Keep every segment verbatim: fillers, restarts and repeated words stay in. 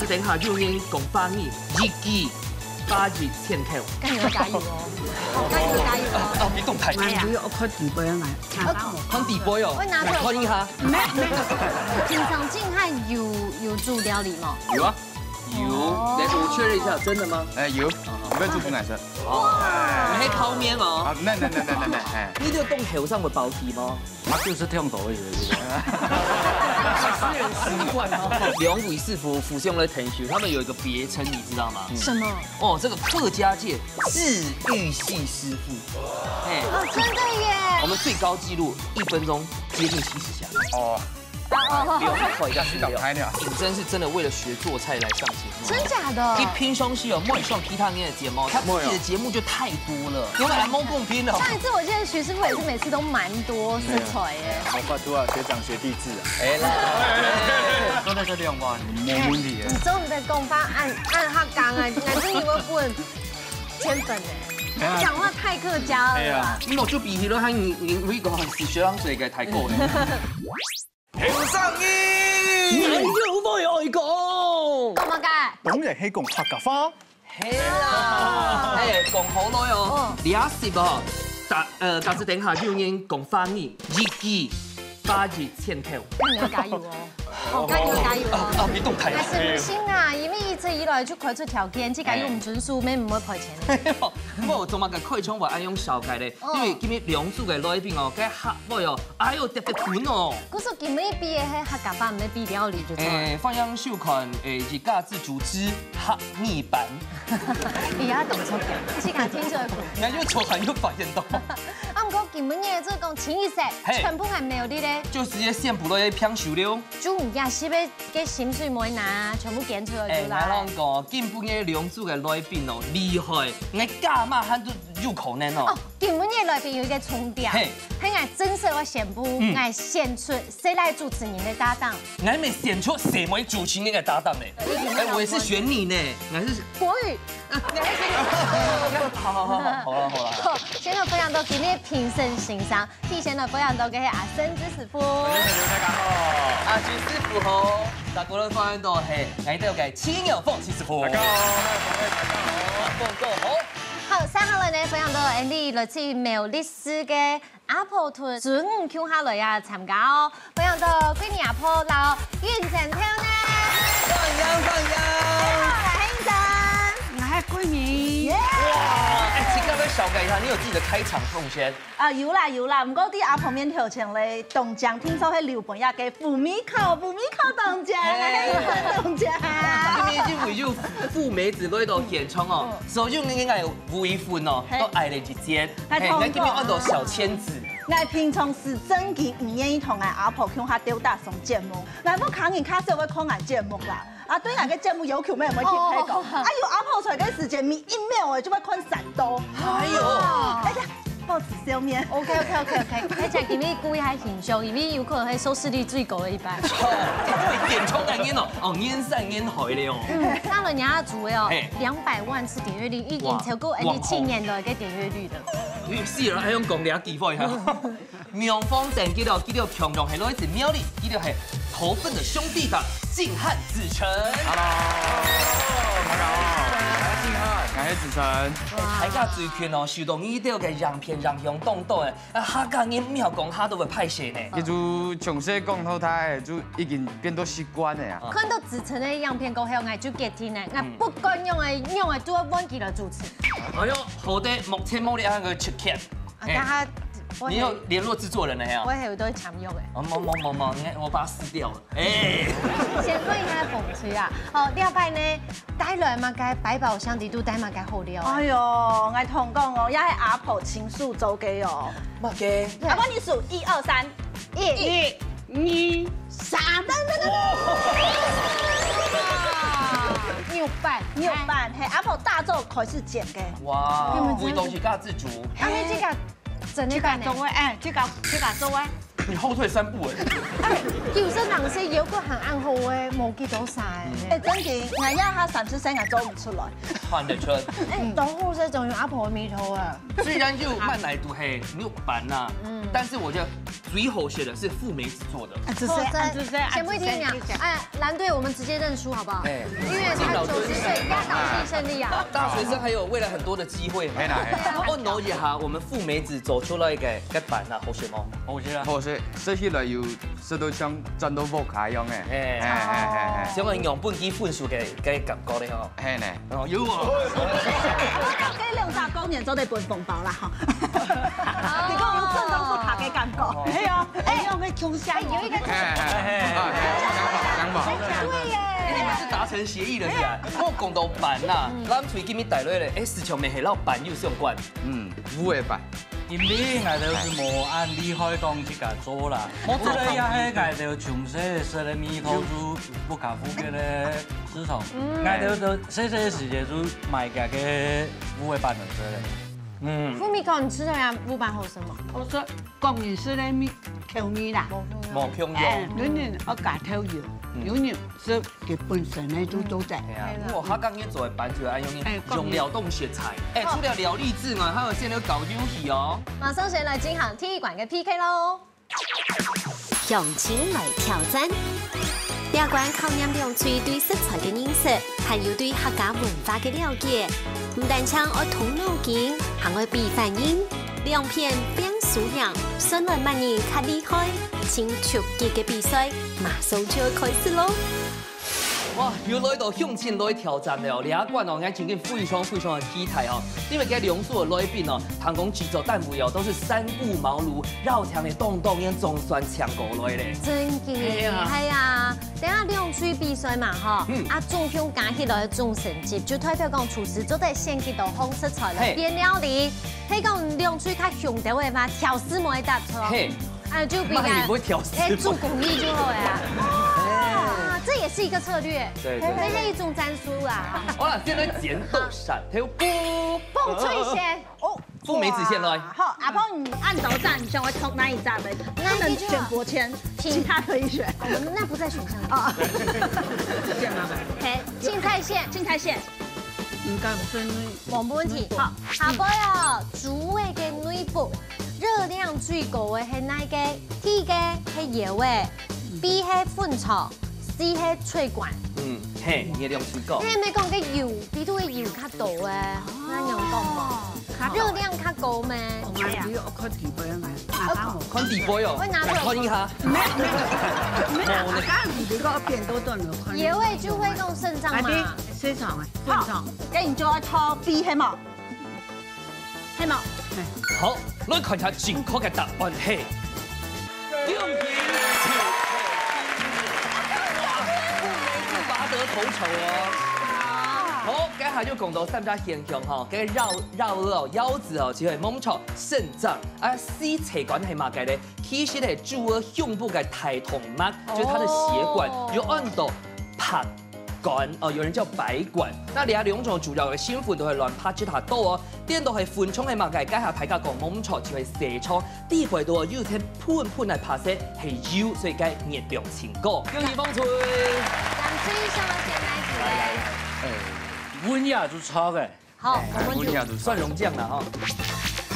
等下有人講華語，一句八一千口。加油加油哦！加油加油哦！啊，你動態。哎呀，你要看底背啊，看底背哦，我拿出来看一下。没没，平常靜漢有有煮料理嗎？有啊，有。哦。來，我確認一下，真的嗎？哎，有。你會煮給我吃？哦，你還烤麵哦？啊，那那那那那那，哎。你就動口上的包皮嗎？ 他就是跳舞而已，是吧？私人習慣哦。兩位師傅互相來談笑，他們有一個別稱，你知道嗎？什麼？哦，這個客家界治癒系師傅。哎，哦，真的耶！我們最高紀錄一分鐘接近七十下。哦，哦，不用，不好意思，要洗澡開了。尹真是真的為了學做菜來上節目。真假的？一平常時哦，莫上其他人的節目，他自己的節目就太多了，因為還沒公平了。上一次我記得徐師傅也是每次都蠻多食材耶。好快，都要學長學弟制啊！哎，來，都在這兩萬，沒問題耶。你終於在講話按按下講啊，男生你會問千粉呢？他講話太客家了啦。哎呀，你老就比起了他，你你會講是學長水給抬过的。 後生人，哪有會愛講？講麼个？當然係講客家話。係啦，哎，講好了哦，這時哦，大呃，假使等下有人講華語，一句八一千口。那你要加油哦！哦，加油加油哦！啊，你動態。還係毋行啊，因為一直以來就開出條件，自家又毋遵守，免毋會賠錢。哎喲，毋過做麼个開場白愛用紹介咧？因為今日兩組个來賓哦，該客話哦，哎喲，特別funny哦。 故所今日比个係客家話，毋係比料理就著。哎，歡迎收看，哎，一家之煮之客語版。你也懂錯，自家聽出來苦。人家又錯還又發現到。啊，毋過今晡日做講清一色，嘿。全部還沒有你咧。就直接現補了一片手了。就毋也是被个薪水無拿，全部捐出來就來。哎，𠊎講，今晡日兩組个來賓哦，厲害，𠊎加碼還都有可能哦。哦， 今晡日來賓有一個重點，嘿。係𠊎正式愛宣布，𠊎選出誰來主持人个搭檔。𠊎乜選出誰為主持人个搭檔呢？哎，我也是選你呢，𠊎是國語。好好好好好了好了。好，先來分享到今日評審先生，第一先來分享到个係阿森之師傅。大家好。阿森師傅好，大家來分享到係，𠊎兜个青鳥鳳之師傅。大家好。大家好。 好，接下來呢，分享到𠊎俚來自苗栗市个阿婆同孫女共下來啊參加哦。分享到桂林阿婆摎運珍頭呢。歡迎歡迎。你好，𠊎係運珍。𠊎係桂林。耶！哇，哎，請各位紹介一下，你有自己的開場動線。 啊，有啦有啦，毋過在阿婆面頭前咧，當靚定著係留分這个烏米口，烏米口當靚，嘿。烏米口當靚。今日因為有富美子來到現場哦，嗯。所以𠊎个烏米粉哦，嘿。都愛了一件。嘿，𠊎今日換到小千子。𠊎平常時正經毋願意同𠊎阿婆共下鬥搭上節目，𠊎屋下人較少會看𠊎節目啦。 啊，對𠊎个節目要求乜毋會去配合。哦。啊，有阿婆在个時間，每一秒誒就會看三到。哎喲。哎呀，保持笑面。OK OK OK OK，而且今日故意還形象，因為有可能係收視率最高个一班。對，點超感煙哦，哦，煙散煙海了哦。嗯，上了你要主位哦，嘿。兩百萬次點閱率，已經超過哇，N T七年的一個點閱率了。哇，好。你是人還用講兩句話哈？ 妙方等級哦，佢兜強強係來自苗栗，佢兜係頭份的兄弟檔，敬漢子成。Hello，大家好，我係敬漢，我係子成。哎，大家最近哦，收到你兜个影片、影像當多誒，啊，客家人毋曉講客都會歹勢呢。其實從細講到大，就已經變到習慣了啊。看到子成个影片過後，𠊎就決定了，𠊎不管樣誒樣誒，都要換佢來主持。哎喲，好得目前無這樣个出現。 啊，哎，但他，我你有聯絡製作人了呀？我還有一堆強用誒。哦，無無無無，你看我把它撕掉了。哎，先問一下紅吹啊，哦，這擺呢，帶來麼个百寶箱底肚帶麼个好料啊？哎喲，𠊎同你講哦，這係阿婆親手做个哦。麼个？阿婆，你數一二三，一、二、三。哇！牛粄，牛粄，係阿婆打早開始煎个。哇，味道自家自煮。啊，你這個 真个假个？這個做个，哎，這個這個做个。你後退三步哎。哎，有些人係腰骨還恁好欸，無幾多儕欸。哎，真个，𠊎也還三十歲，𠊎做毋出來。看得出。哎，當好勢總有阿婆个味道啊。雖然就慢來都係牛粄吶，嗯，但是我覺得最好食的是富美子做的。啊，就係，好，這，啊，就係，啊，先不一定講，就係。哎，藍隊，我們直接認輸好不好？哎，因為他九十歲，壓倒性勝利啊。大學生還有未來很多的機會嘛。係啦，係啦。哦，喏，一下，我們富美子做出來个，个粄啊，好食無？好食啊。好食，食起來有食到像轉到屋下樣欸。哎。哎，哎，哎，哎。想要用本地分數个，个感覺咧吼。係呢。哦，有哦。該兩隻過年做得分紅包啦，吼。你講有轉到屋下个感覺。係啊，哎，用个共享。哎，有一個哎，哎，哎，哎，哎，想法，想法。對耶。你們是達成協議了是吧？我講到粄吶，咱最近帶來咧，哎，市場面係摎粄有相關。嗯，烏个粄。因為𠊎兜係無恁厲害講自家做啦，無做咧也係𠊎兜從細食个味道，就屋下附近个市場，嗯。𠊎兜都細細个時節就買佢个烏个粄來食咧。嗯。富美哥，你吃的呀，烏粄好吃嗎？我說講你是那米口味啦。無共樣。哎，有人愛加豆油，嗯。有人是佢本身呢就做得。哎呀，係啦。如果他剛剛做的粄就愛用哎，用料當食材。哎，除了料理之外，還有現在搞遊戲哦。馬上先來進行第一關个P K咯。鄉親來挑戰。這關考驗兩隊對食材个認識，還有對客家文化个了解。毋單淨愛動腦筋，還愛比反應。兩片拚輸贏，算來麼人較厲害。盡刺激个比賽，馬上就愛開始咯！哇，又來到鄉親來挑戰了哦！這關哦，𠊎真个非常非常个期待哦！因為這兩組个來賓哦，聽講製作單位哦，都是三顧茅廬，邀請个當當，也總算請過來咧。真个，係啊。係啊。 等下兩隊比賽嘛，吼，嗯。啊，總共加起來个總成績，就代表講廚師做得選幾多項食材來嘿。變料理。係講兩隊較凶兜个話，挑食無會答錯。嘿。啊，就比較，嘛，你不會挑食嗎？哎，做公益就好了啊。啊，這也是一個策略。對，對，對。這是一種戰術啦。好了，現在剪刀石頭布。放出一些。哦。 富美子先來。好，阿婆，你恁多隻，你想愛擇哪一隻？不能選擇，請，請他可以選。哦，那不在選項。哦。這樣啊。嘿，青菜線。青菜線。嗯，該不是那，無問題。好，下背哦，豬肉个內部，熱量最高个係哪個？第一個係腰仔，B係粉腸，C係脆管。嗯，嘿，熱量最高。你係毋係講个油，裡肚个油較多欸？ 那樣講無？哦，較多。熱量較高咩？哦，哎呀。𠊎看底背啊，拿到無？看底背哦，我拿過。來看一下。沒有，沒有，沒有，剛剛你這個變多段了，看。腰仔就會動腎臟嘛。啊，對，腎臟啊，腎臟。好，該你就愛挑B係無？係無？好，來看一下正確个答案係。 恭喜！哇，富美子拔得頭籌哦。好，該下就講到三隻選項吼，該腰，腰仔哦，腰子哦，就係盲腸、腎臟，啊，C脆管係麼个咧？其實係豬仔胸部个大動脈，就是它的血管，哦。又安到白 管哦，有人叫白管。那這兩種主要个成分都係卵白質較多哦，顛倒係粉腸个麼个，該下大家講盲腸就係細腸，裡背肚有層粉粉个白色係油，所以該熱量盡高。恭喜方寸！咱最想要選哪一組嘞？哎，阮也就炒个。 好，哎，我們就，算融醬了哈。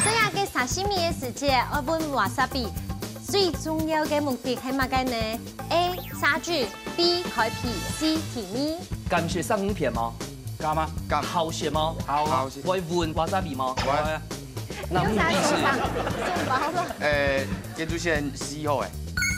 所以啊，該沙西米个時節，愛搵wasabi，最重要个目的係麼个呢？A，殺菌，B，開皮，C，提味。敢食生魚片嗎？敢啊。敢。好食嗎？好啊。好食。會搵wasabi嗎？會。會啊。那目的是？送包了。呃，該就選C好了。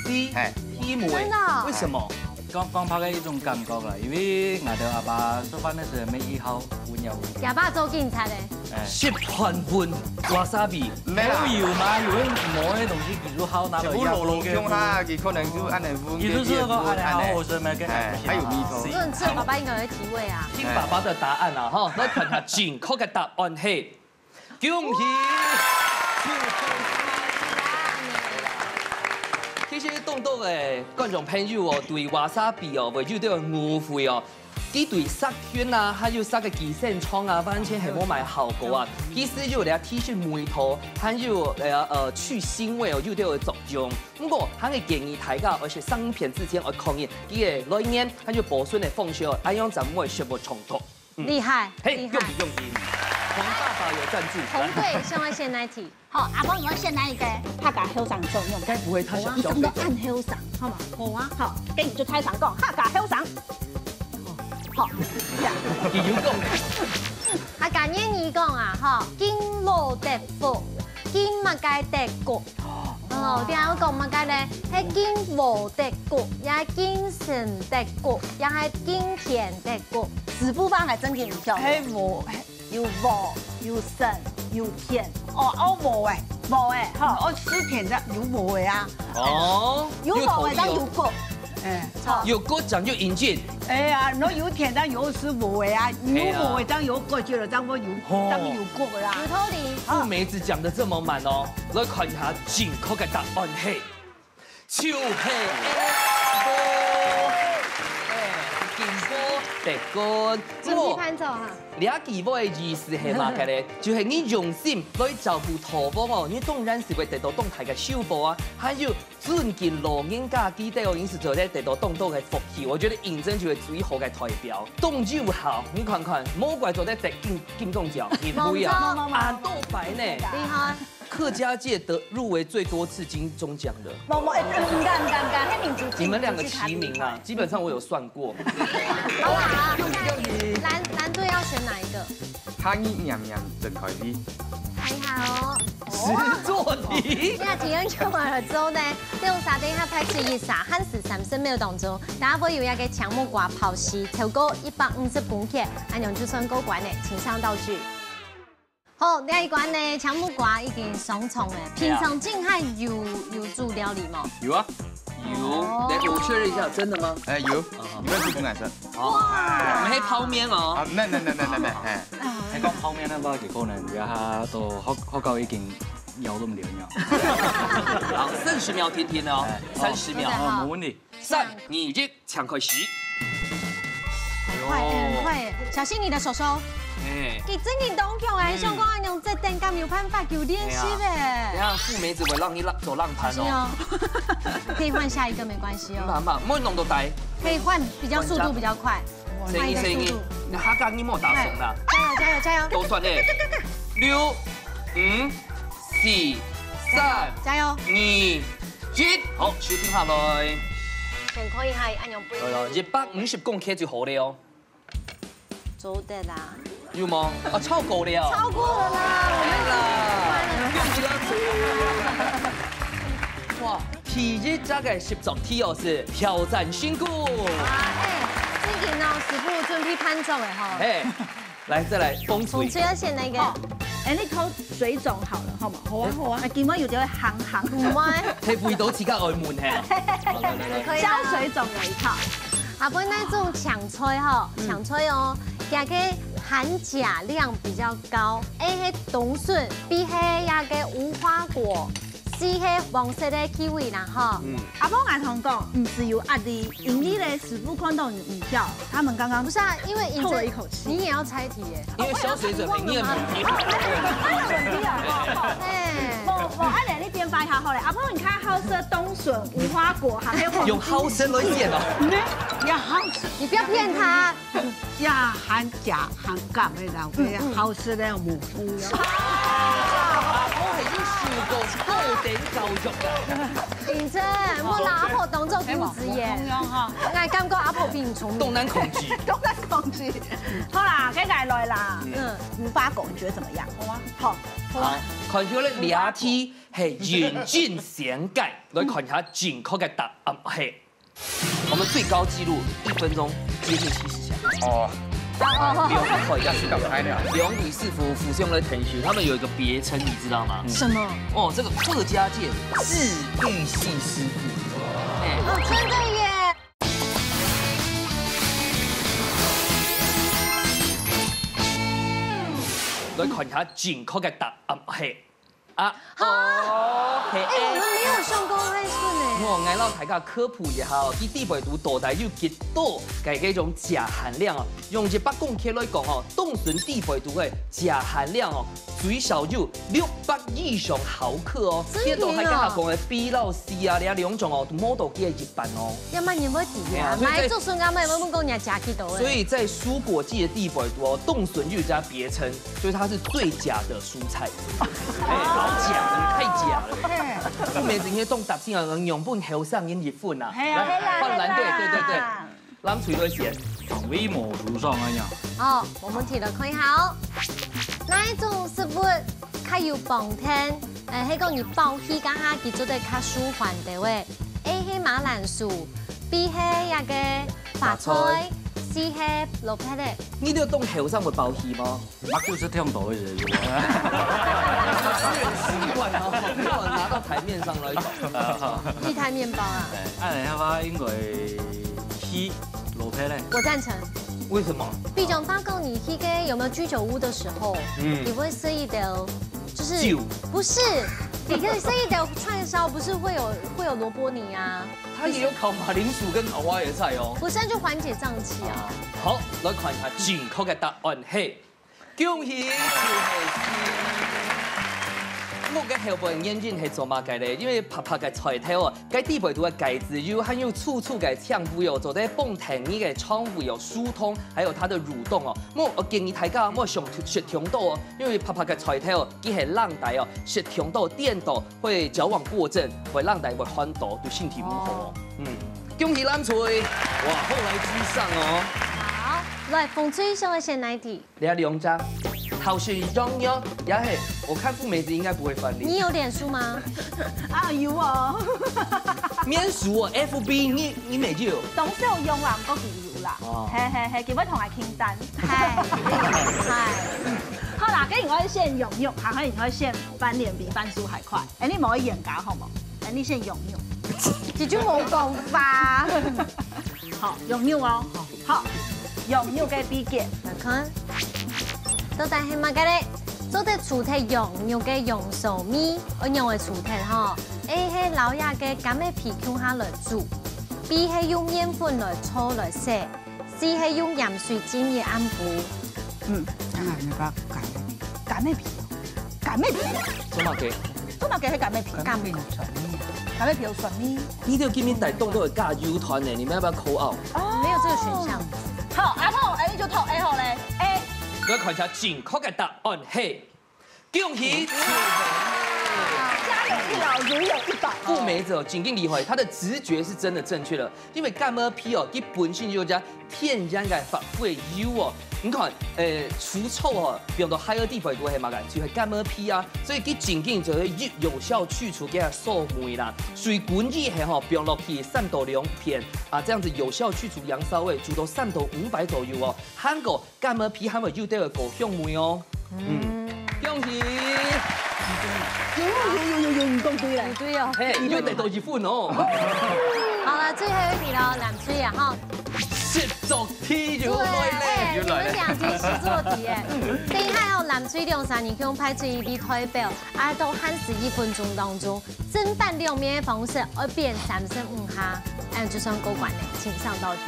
C，嘿。提味。真的哦。為什麼？ 講，講白个一種感覺啦，因為𠊎兜阿爸食飯个時候，乜一好搵一下搵。阿爸做警察个。哎。食飯搵wasabi。沒啦。有嘛，有个無个東西，比如好拿來全部摎摎共下，佢可能就恁樣搵，佢就係講恁樣好好食咩，哎，還有味道。所以你吃了爸爸應該會提味啊。聽爸爸的答案啊，哈，來看下正確个答案係 恭喜！其實當多个觀眾朋友哦，對wasabi哦，會有兜誤會哦。佢對殺菌啊，還有殺个寄生蟲啊，完全係無麼个效果啊。其實有這提神美肚，還有呃呃去腥味哦，有兜个作用。毋過，還係建議大家愛食生魚片之前愛看一下佢个來源，還有保存个方式哦，恁樣正毋會食物中毒。嗯。厲害，嘿，厲害。恭喜恭喜！洪爸爸有贊助。紅隊想要選哪一題？ 好，阿婆，你要選哪一個？客家後生做用。該不會他想小水手？你怎麼都按後生，好嗎？好啊。好，跟你就開場講，客家後生。好，這樣。佢有講。客家諺語講啊，吼，敬老得福，敬麼个得國。哦，你還要講麼个呢？係敬禾得穀，也敬神得穀，也係敬田得穀。師傅話還真經有效。係禾， 有禾，有神，有田。哦，哦，禾誒，禾誒，吼，哦，係田个有禾誒啊。哦，有禾誒，有道理哦。正有穀。哎，好。有穀正有引進。哎呀，若有田正有係禾誒啊，有禾誒，正有穀，就正會有，哦。正有穀啦。有道理。富美子講得這麼滿哦，來看一下正確个答案係。 就係A，哎，敬禾得穀。準備伴奏哈。這句話个意思係麼个呢？就係你用心來照顧土地哦，你當然係會得到當大个收穫啊。還有尊敬老人家，記得哦，你係做得得到當多个福氣。我覺得銀珍就係最好个代表，當有效。你看看，無怪做得得金金鐘獎，你不要，無錯。恁多擺呢。厲害。 客家界得入圍最多次金鐘獎的。無，無，哎，毋敢，毋敢，毋敢，彼民族性，你們兩個齊名啊，基本上我有算過。好啦，好，下一題，藍，藍隊要選哪一個？客語念念真開胃。還好哦。實作題。這題很久了之後呢，這種設定它拍出一下，限時三十秒當中，大家會有一個青木瓜拋棄超過一百五十公克，恁樣就算過關了，請上道具。 好，這一關呢，青木瓜已經上場了。平常靜海有，有煮料理無？有啊，有。哦。來，我確認一下，真的嗎？哎，有，啊。你們煮給我吃。哦，哇。我們還泡麵哦。啊，沒，沒，沒，沒，沒，沒，哎。還講泡麵那包結果呢，你看都好，好高已經搖都沒有搖。好，三十秒，聽聽哦，哎。三十秒。好，沒問題。 三、二、一，請開始。很快，很快耶，小心你的手手。哎。佢真的當強哎，嗯。像講恁樣，這等敢有辦法有練習哎。哎呀，等下富美子會讓你浪，走浪盤哦。是哦。可以換下一個，沒關係哦。慢慢，莫弄到呆。可以換比較速度比較快，換一個速度。生意，生意，那他剛剛沒有打爽啦。哎，加油，加油，加油。都算嘞。六、五、四、三、加油。二、 一，好，手停下來。先看一下，恁樣飛。哎呀，一百五十公克就好了哦。做得啦。有嗎？啊，超過了。超過了啦，我們已經過關了。哇，第一隻个實作題哦，係挑戰成功。哇，哎，正經哦，師傅準備伴奏个吼。哎。 來，再來，風吹。風吹要選哪個？好，哎，你挑水腫好了，好嗎？好啊，好啊。啊，今晚有機會行行。毋會。係為到自家愛問嘿。好，來，來，來。可以啊。教水腫有一套。啊，毋過該種青菜吼，嗯。青菜哦，佢个含鉀量比較高，A係冬筍，B係該個無花果， C係黃色个kiwi啦，吼。嗯。阿婆，𠊎同你講，毋使有壓力，因為咧，師傅看到你微笑，他們剛剛不是啊，因為你這，透了一口氣。你也要猜題耶。因為小水準，你也沒聽。哎。無，無，恁樣你變白好好咧。阿婆，你看好色冬筍、無花果，還有黃金。用好色來選哦。你要好色。你不要騙他。 呀，還假還敢的人，嗯，嗯。好食了無？嗯。啊，我已經受過高等教育了。認真，莫拿阿婆當做公子耶。哎，無，無通用哈。𠊎感覺阿婆比你聰明。都難控制。都難控制。好啦，該𠊎來啦。嗯。嗯。無花果，你覺得怎麼樣？好啊。好。好，看起來這題係認真選个，來看一下正確个答案係。 我們最高紀錄一分鐘接近七十下。哦。啊，兩位，要去搞開了。兩位師傅互相來研究，他們有一個別稱，你知道嗎？什麼？哦，這個客家界治癒系師傅。哎。哦，真的耶。來看一下正確个答案係。啊，哦，係，哎，我們沒有上過愛順哎。我來摎大家科普一下哦，佢裡背肚到底有幾多个這種鉀含量哦？用一百公克來講哦，凍筍裡背肚个鉀含量哦，最少有六百以上毫克哦。真的哦？變到大家講个B摎C啊，這兩種哦，都無到佢个一半哦。要麼你會知啊，哎呀，所以在買竹筍乾，買問問講人家鉀幾多哎。所以在蔬果季的裡背肚哦，凍筍有一個別稱，就是它是最鉀的蔬菜。 哎，好鉀，太鉀了。嘿。不，每次應該當擔心啊，樣本後生人一份啊。係啊，來，係啦，換藍隊，係啦。對，對，對。藍隊來選。長尾毛肚爽啊呀。好，我們提了看一下哦。哪一種食物較有幫助？呃，係講你飽氣該下，佢做得較舒緩个喂。A係馬鈴薯，B係該个花菜，花菜。C係蘿蔔仔。你就當後生會飽氣嗎？ 麼个係聽到个人有啊。習慣哦，拿到台面上來講。地攤麵包啊。哎，恁樣个話應該係蘿蔔仔。我贊成。為什麼？比方講，你去个有沒有居酒屋的時候，嗯。你會吃一點，就是，酒。不是，你可以吃一點串燒，不是會有，會有蘿蔔泥啊？它也有烤馬鈴薯跟烤花椰菜哦。不是，那就緩解脹氣啊。好，來看一下正確个答案係 恭喜！屋个後背原因係做麼个咧？因為白白个菜頭哦，該裡背肚个鈣質油，還有粗粗个羥胃哦，做得幫助你个腸胃哦疏通，還有它的蠕動哦。莫，我建議大家莫想食傷多哦，因為白白个菜頭哦，佢係讓大家哦，食傷多、顛倒會矯枉過正，會讓大家會寒著，對身體毋好哦。哦。嗯，恭喜藍隊，哇，後來居上哦。好，來，紅隊想愛選哪一題？ 這兩隻，好像一樣樣，也係，我看富美子應該不會翻臉。你有臉書嗎？啊，有哦。面書哦，F B，你，你沒有？當少用啦，毋過佢有啦。哦。嘿嘿嘿，佢會同𠊎傾單。嗨，嗨。好啦，該你愛選羊肉，還係你愛選翻臉比翻書還快？哎，你無愛冤家好無？哎，你選羊肉。佢就無講法。好，羊肉哦。 好，羊肉个祕訣。來看，到底係麼个咧？做得除忒羊肉个羊臊味，愛仰般除忒吼？A係摎這个柑仔皮共下來煮，B係用麵粉來搓來洗，C係用鹽水浸一暗晡。嗯，當然你把柑仔皮，柑仔皮，柑仔皮。做麼个？做麼个係柑仔皮？柑仔皮有酸味啊。柑仔皮有酸味。你就今日帶動到个加油團呢，你們要不要call out？哦。沒有這個選項。好，阿痛，哎，你就投A好咧，A。來看一下正確个答案係，恭喜！家有一老，如有一寶。富美子哦，真經厲害，她的直覺是真的正確的。因為柑仔皮哦，佢本身就有一隻天然个發揮油哦。你看，呃，除臭哦，放到海仔裡背肚係麼个？就係柑仔皮啊。所以佢真經就係有，有效去除佢个臭味啦。水滾以後吼，放落去三到兩片啊，這樣子有效去除羊臊味，煮到三到五擺左右哦。還過 柑仔皮還會有兜个高香味哦。嗯，恭喜！有有有有有，你講對了。你對哦。嘿，又得到一分哦。好了，最後一題了，藍隊啊哈。實作題又來了。對，哎，你們兩題實作題哎。等一下哦，藍隊兩儕人共派出一位代表，啊，到限時一分鐘當中，正反兩面个方式，愛變三十五下，哎，就算過關了，請上道具。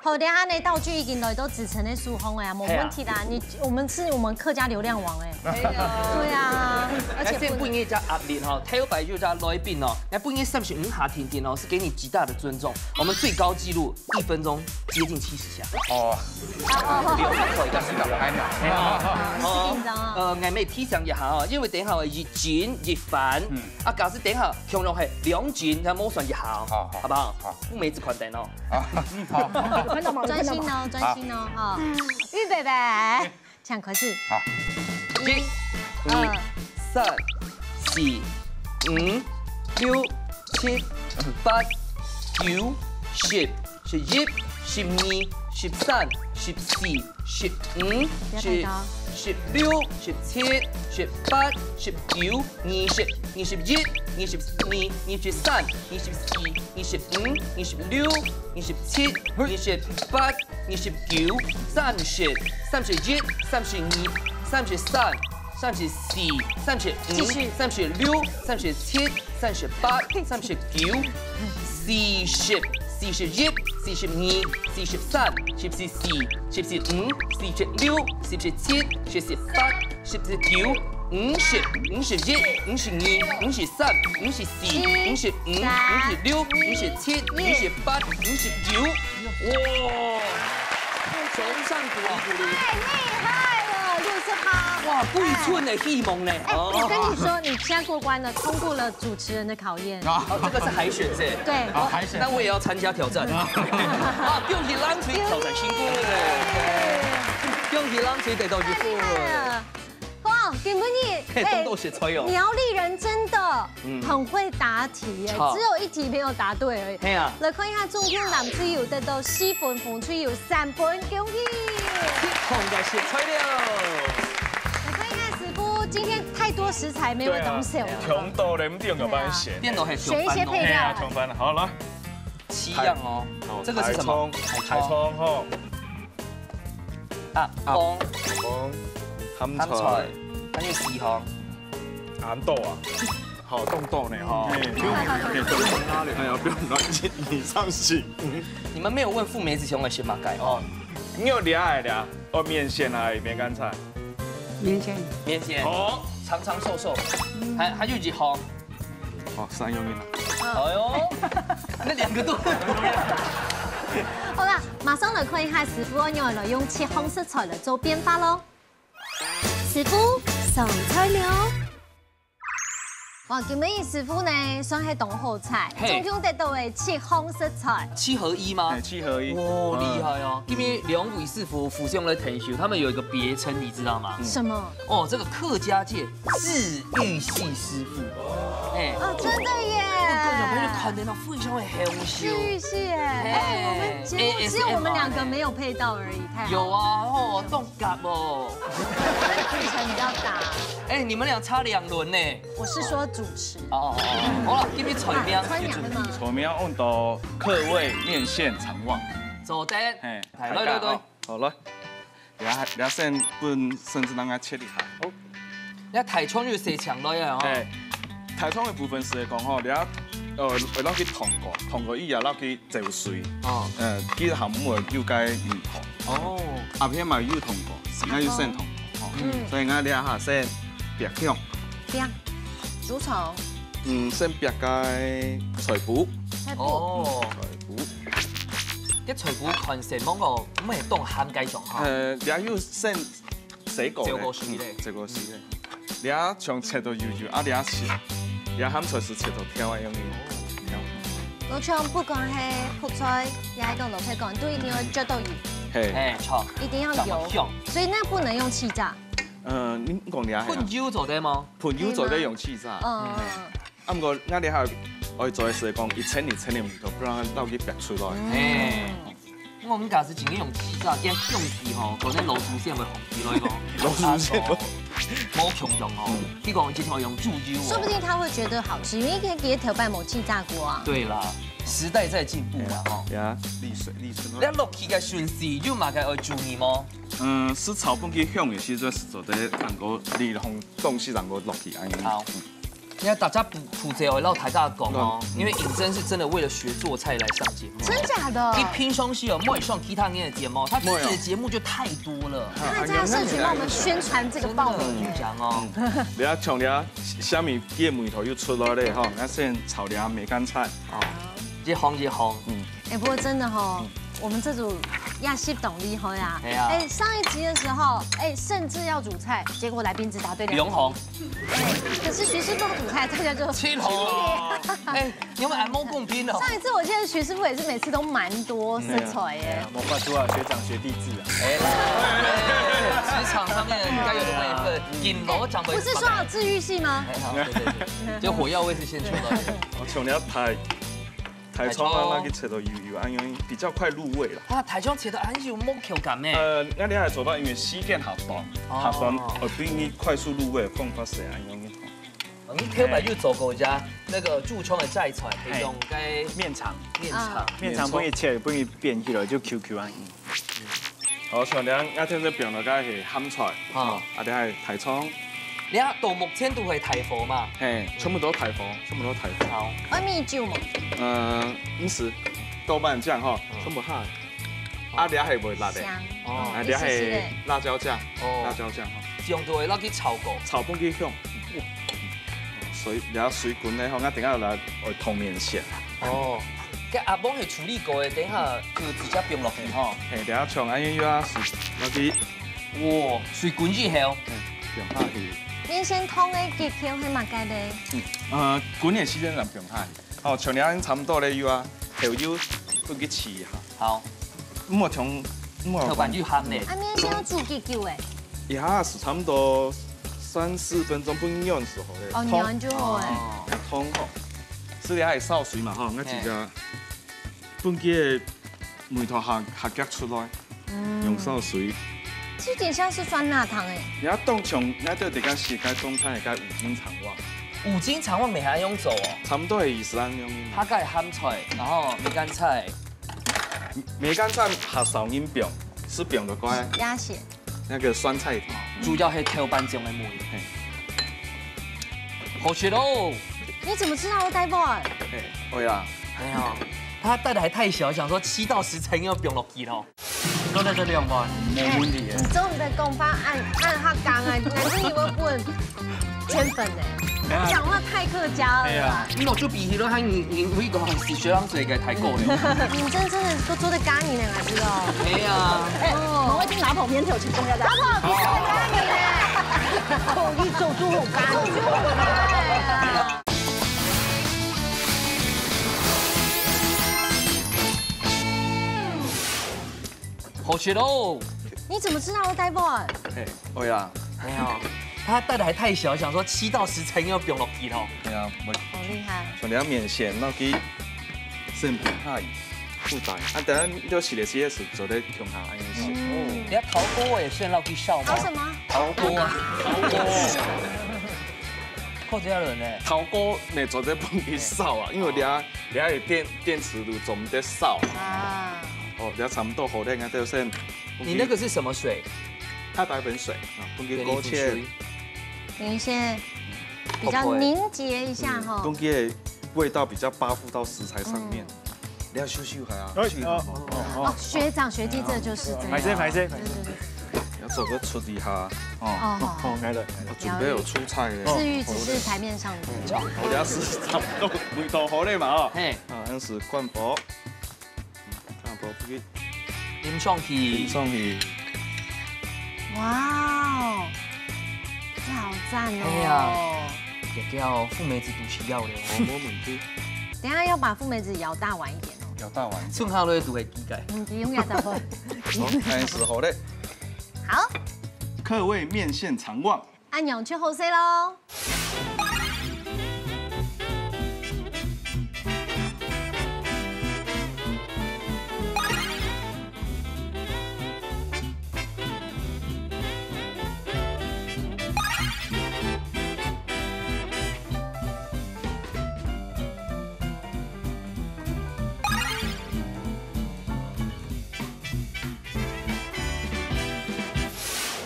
好，等下呢，道具已經來到子晨个手項了，無問題啦。係啊。你，我們是我們客家流量王哎。係啊。對啊，而且不能，哎，先分你一個壓力哈，頭擺就叫來賓哦，來分你三十五下定定哦，是給你極大的尊重。我們最高紀錄一分鐘接近七十下。哦。哦，哦，哦。六十歲个是吧？還沒。係啊。好，緊張啊。呃，𠊎們提醒一下哦，因為等一下一斤一番，嗯。啊，假使等一下共樣係兩斤，那無算一下哦，好，好。好不好？好。不，每次看等哦。 啊，好。有看到嗎？有看到嗎？專心哦，專心哦，哈。預備備，請開始。好。一、二、二、三、四、五、六、七、八、九、十、十一、十二、十三、十四、十五、十、十六、十七、十八、十九、二十、二十一、二十二、二十三、二十四、二十五、二十六、二十七、二十八、二十九、三十、三十一、三十二、三十三、三十四、三十五、三十六、三十七、三十八、三十九、四十、四十一、四十二、四十三、四十四、四十五、四十六、四十七、四十八、四十九、五十、五十一、五十二、五十三、五十四、五十五、五十六、五十七、五十八、五十九。哇！掌声鼓励鼓励。太厉害了，六十八。哇，贵村的希望呢。哎，我跟你说，你现在过关了，通过了主持人的考验。哦，这个是海选是？对，啊，海选那我也要参加挑战。啊，恭喜蓝隊挑战成功。恭喜蓝队得到一分。太厉害了。哇，今晡日嘿，动作是吹哦。苗栗人真的很会答题耶，好只有一题没有答对而已。嘿啊，来看一下，中天蓝队有得到四分，红队有三分，恭喜！控制是吹了。来看一下师傅，今天太多食材，没有东西了。穷到人不定有办法选。变得很选一些配料哎呀，穷翻了。好了，七样哦。这个是什么？海葱吼，啊，公、公、咸咸菜菜、，还有四行。咸豆啊，好冻冻呢哈。哎，不用，哎，不用拉了，哎呀，不用拉，你上行。你们没有问傅梅子熊的是吗？改哦，你有厉害的啊？哦，面线啊，也没干菜。明天面线，哦，长长瘦瘦，还还有几行。哦，三样面啊。哎呦，那两个都好啦，马上来看一下师傅愛仰來用七項食材來做變化咯。師傅上菜了。哇，今晡日師傅呢，算係當好彩，嘿總共得到个七項食材。七合一吗哎，？七合一。哇，厉害哦！因为两位师傅互相来研究，他们有一个别称，你知道吗？什么？哦，这个客家界治愈系师傅，哎，哦，真的耶！各种朋友看得到非常的好笑治。愈系耶！哎，我们节目只有我们两个没有配到而已，太好了。有啊，哦，冻嘎哦。主持人比较大，哎，你们俩差两轮呢。我是说主持。哦哦哦，好了，给你菜名啊，菜名嘛。我们要用到客味面线肠旺。走的。嘿，来来来来，好了，你要你要先分孙子让他切一下。那大腸就洗淨來啊，哦。哎，大腸的部分是讲吼，你要呃，会落去烫过，烫过以后落去走水，哦，呃，其实下面有个鱼汤，哦，阿片嘛有烫过，应该有先烫过，吼，嗯所以我这下先煸香，这样，竹虫，嗯，先煸个菜脯，菜脯，哦，菜脯，这菜脯看色望个，毋系当鹹个种哈。呃，也有先洗过个，照过水嘞嗯照过水嘞。你啊，像切到幼幼，啊，你啊切，你啊，咸菜是切到条个样子。我想不管系覆菜，也系讲蘿蔔干，都一定要着到油，嘿，哎，错，一定要怎么油，用？所以那不能用气炸。呃，你讲你啊，喷油做得吗？喷油做得用气炸。嗯，啊，毋过我哋还爱做个是讲一层一层个味道，不然落去煸出来。哎，我们假使今天用气炸，用气吼，可能老祖先会红起来个。老祖先会冇共样哦，你讲一定要用猪油哦。说不定他会觉得好吃，因为可以给头拜某气炸锅啊。对啦，时代在进步嘛，吼。呀，丽水，丽水。你落去个顺序有嘛个要注意吗？嗯，是炒分佢香个时阵是做得能够利用东西能够落去安尼。好。你看大家步步骤，我老大家讲哦，因为尹真是真的为了学做菜来上节目。真假的？你平常时有没有上其他人的节目？他自己的节目就太多了。那这样社群帮我们宣传这个报真的名。你讲哦，你啊，从你啊，虾米个味道又出来了哈，那先炒你啊梅干菜。一行一行，哎，不过真的哈，我们这组亚西懂厉害啊！哎呀哎，上一集的时候，哎，甚至要煮菜，结果来宾只答对两两行，哎，可是徐师傅煮菜，大家就七行。哎，你们还蛮公平的。上一次我记得徐师傅也是每次都蛮多食材耶。没办法啊，学长学弟制啊。哎，职场上面应该有的位分，顶楼长辈不是说好治愈系吗？哎，好，对对对，就火药味是先出来的。我从你啊，太太冲啊，那个切到油油，安尼比较快入味了。啊，大肠切到还是有木口感呢。呃，那你还做到因为时间下短，哦下短，呃，比你快速入味的方法是安尼。你头摆就做过一家那个驻冲的斋菜，可以用该面肠，面肠。面肠不容易切，不容易变起来，就 Q Q 啊。好，像你啊，天天变了个是咸菜，啊，啊，你还太冲，你看到目前都係大火嘛。嘿，全部都大火，全部都大火。好。愛米酒無？呃，毋使，豆瓣醬吼，嗯。全部下。啊，這係會辣个。香。哦。啊，這係一絲絲个。辣椒醬，哦。辣椒醬吼。用到會落去炒過。炒分佢香。哇。水，這水滾咧吼，𠊎等下來，來燙麵線。哦。該阿邦係處理過个，等下就直接放落去吼。嘿，這像恁樣又要水，落去。 哇，水滾以後。嗯，放下去。麵線燙个技巧係麼个咧？嗯，呃，滾个時間就放下去。好，像這樣差不多咧，有啊，後油分佢試一下。好。毋好從，毋好豆瓣就鹹咧。啊，麵線要煮幾久誒？一下係差不多三四分鐘，分軟就好咧。哦，軟就好誒。哦。燙好。這裡還有燒水嘛，吼，𠊎直接分佢个味道下，下夾出來。 嗯。用燒水。這有點像是酸辣湯欸。你要當像，你要在這個世界中餐，該五斤腸旺。五斤腸旺你還用做哦？差不多的意思啊，用。它該鹹菜，然後梅乾菜。梅乾菜較少人放，係放个乖。鴨血。那個酸菜頭。主要係豆瓣醬个味。嘿。好食哦。你怎麼知道我帶飯？嘿，會啊。沒有，它帶的還太小，想說七到十層要放落去咯。 做得食兩碗，無問題个。你做毋得講話恁，恁客家啊，難怪你會分圈粉呢。哎呀。講話太客家了啦。哎呀。你老就比起來，他你，你會講係學生水个太過了。你真正的都做得加你呢，知道？哎呀。哎，哦。我已經拿跑偏條成功了。拿跑偏條加你呢。口音做出好加你。好食哦。你怎麼知道我帶飯？嘿，會啊。沒有，它帶的還太小，想說七到十層要放落去咯。對啊，我好厲害。像你要麵線，那個先不怕，不打。啊，等下就洗了這些水，做得共下，哎，是。嗯。你看陶鍋也算落去燒嗎？陶什麼？陶鍋啊，陶鍋。客家人呢？陶鍋你做得放去燒啊，因為你要 你愛電，電磁爐做毋得燒。啊。哦，這差不多好咧，𠊎就先。你那個是什麼水？太白粉水啊，分佢勾芡。等一些比較凝結一下哈。嗯，分佢个味道比較巴附到食材上面。嗯。你要咻咻還啊，哎，咻一下。哦，哦，哦。哦，學長學弟，這就是這樣。歹勢，歹勢。對，對，對。 要做个出一下。哦。哦，好，好。哦，來了，來了。我準備有出菜了。至於只是台面上的。我等下試試差不多味道好了嘛，哦。嘿。啊，開始關火。嗯，關火，不給。淋上去。淋上去。哇哦，這好讚哦。哎呀，姐姐哦，富美子肚臍要了哦。哦，沒問題。等一下要把富美子舀大碗一點哦。舀大碗。剩下的都會記得。嗯，不用壓大碗。好，開始好了。 好。客味麵線腸旺。恁樣就好勢咯。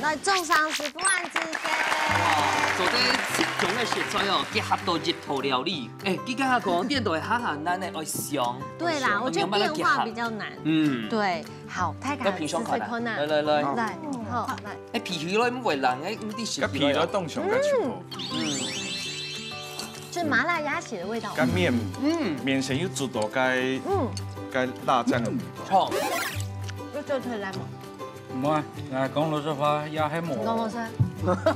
來，掌聲歡迎子傑。哇，做得七種个食材哦，結合到一道料理。哎，佢剛剛講，顛倒係較難呢，愛想。對啦，愛想，我覺得變化比較難。嗯。對，好，太卡，要平常看啊。試試看啊。來，來，來。來，好，來。哎，皮皮咯，毋會冷，哎，毋知食皮咯。該皮咯，當像該手頭。嗯。就麻辣鴨血的味道。該麵，嗯。麵線又煮到該，嗯。該辣醬的味道。好。又做出來嘛。 毋會，哎，講老實話，也係無。講老實。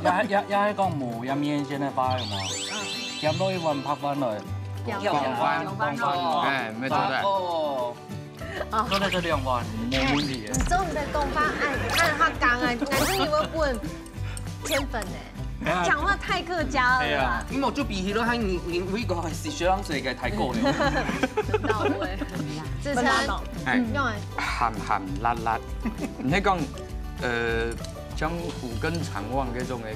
也，也，也係講無，也面前个花有無？嗯。點落一碗白飯來。攪飯，攪飯，攪飯，攪飯。哦。哎，沒錯的。哦。做得食兩碗，無問題个。你做毋得講話恁，恁客家啊，難怪你會分圈粉呢。 講話太客家了啦。哎呀。你莫就比起來，你，你，你講係學生水个太過了。很到位。子晨，哎。用來。鹹鹹辣辣。你係講，呃，像五更腸旺這種个。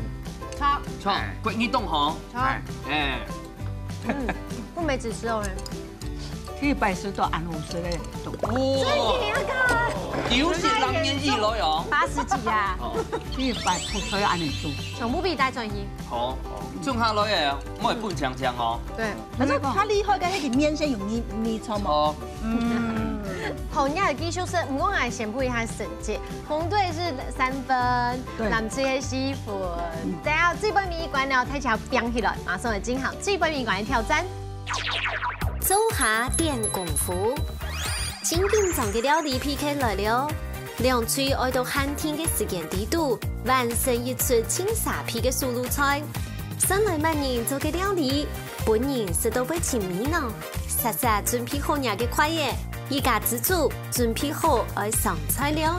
差。差，哎。國語懂吼。差。哎。哎。嗯，不梅子吃哦。去拜師到安徽師嘞，懂。哦。所以你要看。九十零年以來哦。八十幾啊。哦，一百出歲恁樣做。全部被帶轉去。好，種下來个，莫分強強哦。對，可是佢厲害个，那個麵線有你你錯嗎？哦，嗯，好，你還繼續說，毋過𠊎先補一下成績，紅隊是三分，對藍隊係四分，等下最尾一關了，大家拚起來，馬上來進行最尾一關的挑戰。 灶下展功夫。真緊張个料理P K來了，兩隊愛到限定个時間裡肚，完成一出盡沙鼻个手路菜。算來麼人做个料理，分人食到會尋味呢？煞煞準備好若个筷仔，一家之煮準備好愛上菜了。